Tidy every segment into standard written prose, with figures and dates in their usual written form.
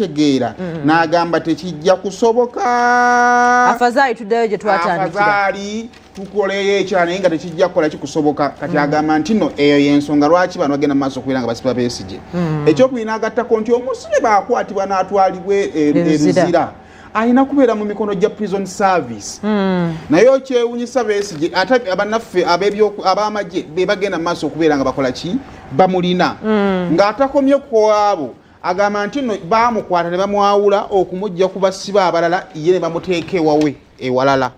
Tegeera n'agamba tekijja kusoboka. Afazaali tuddayo gye twatandikira. Afazaali tukoleyo ekirala, naye nga tekijja kukola kikusoboka. Kati agamba nti no, eyo yensonga lwaki bano bagenda mu maaso okubeera nga basiba Besigye. Ekyokubiri, n'agattako nti omusibe baakwatibwa n'atwalibwa Eruzira. Eruzira alina kubeera mu mikono gya prison service. Naye okyewunyisa, Besigye ate abannaffe ab'amagye be bagenda mu maaso okubeera nga bakola ki, bamulina. Ng'atakomye ku abo, agamba nti no baamukwata ne bamwawula okumujja ku basibe abalala, ye ne bamuteeka ewawe ewalala.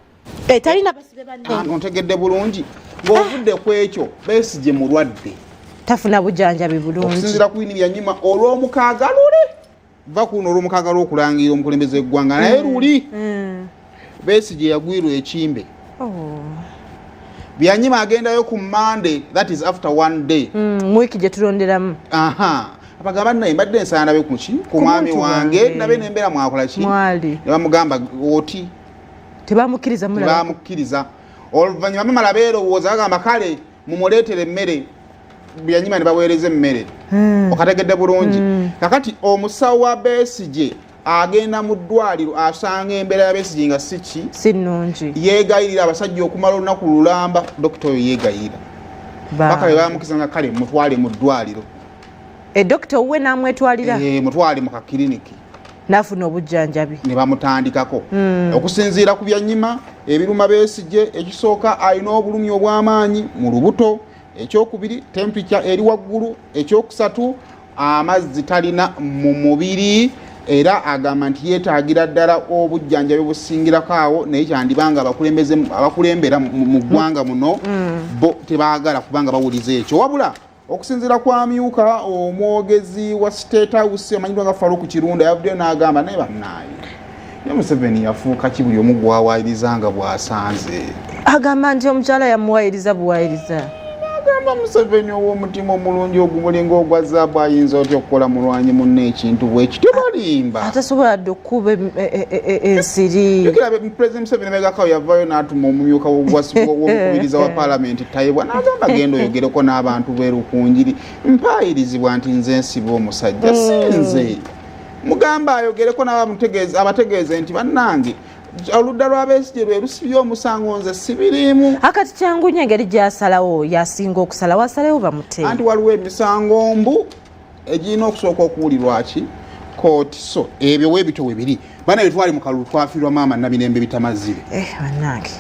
Eh, talina basibe banne. Ah, ontegedde bulungi. Ng'ovudde ku ekyo, Besigye mulwadde. Tafuna bujjanjabi bulungi. Okusinziira ku Winnie Byanyima, olw'omukaaga luli va kuno, olw'omukaaga lw'okulangira omukulembeze w'eggwanga, naye luli Besigye yagwirwa ekimbe. Oh. Byanyima agendayo ku Monday, that is after one day. Mu wiiki gye tulonderamu. Aha, abagamba naye mbadde nsaba ndabe kuki ku mwami muntu wange, wange. Ndabe nembeera mwakola ki. Mwali. Ne bamugamba oti Tebamukkiriza mulaba. Tebamukkiriza. Oluvannyuma bamala beerowooza, bagamba kale mumuleetere emmere. Byanyima ne baweereza emmere. Okategedde bulungi? Kakati omusawo wa Besigye agenda mu ddwaliro, asanga embeera ya Besigye nga si ki? Si nnungi. Yeegayirira abasajja okumala olunaku lulamba. Dokita oyo yeegayirira paka bwe bamukiza nga kale mutwale mu ddwaliro. Edokita owuwe n'amwetwalira. Eh, mutwale mu kakiriniki. N'afuna obujjanjabi. Ne bamutandikako. Okusinziira ku Byanyima, ebiruma Besigye, ekisooka alina obulumi obw'amaanyi mu lubuto, ekyokubiri temperature eri waggulu, ekyokusatu amazzi talina mu mubiri, era agamba nti yeetaagira ddala obujjanjabi busingirako awo. Naye kyandibanga abakulembeze abakulembera mu ggwanga muno bo tebaagala kubanga bawuliza ekyo. Wabula okusinziira kwa myuka omwogezi wa State House amanyiddwa nga Faruku Kirunda, yavuddeyo n'agamba, naye bannaaye, ye Museveni yafuuka ki buli omu gwawayiriza nga bw'asanze? Agamba nti omukyala yamuwayiriza buwayiriza. Agamba Museveni ow'omutima omulungi ogumulinga ogwa zaabu ayinza otya okukola mulwanyi munne ekintu bwekityo? Balimba. Atasobola dde okukuba ensiri. Jjukira President Museveni megakawo yavaayo n'atuma omumyuka w'omukubiriza wa paalamenti Tayebwa, n'agamba genda oyogereko n'abantu b'eRukunjiri, mpaayirizibwa nti nze nsiba omusajja, si nze. Mugamba ayogereko abategeeze nti bannange, oludda lwa Besigye lwe lusibye omusango, nze sibiriimu. Akati kyangu nnyo, engeri gyasalawo yasinga okusalawo, asalewo bamute. Anti waliwo emisango mbu egirina okusooka okuwulirwa ki kooti. So ebyo weebityo we biri. Bana, betwali mu kalulu, twafiirwa maama Namirembe Bitamazibe. Eh, bannange.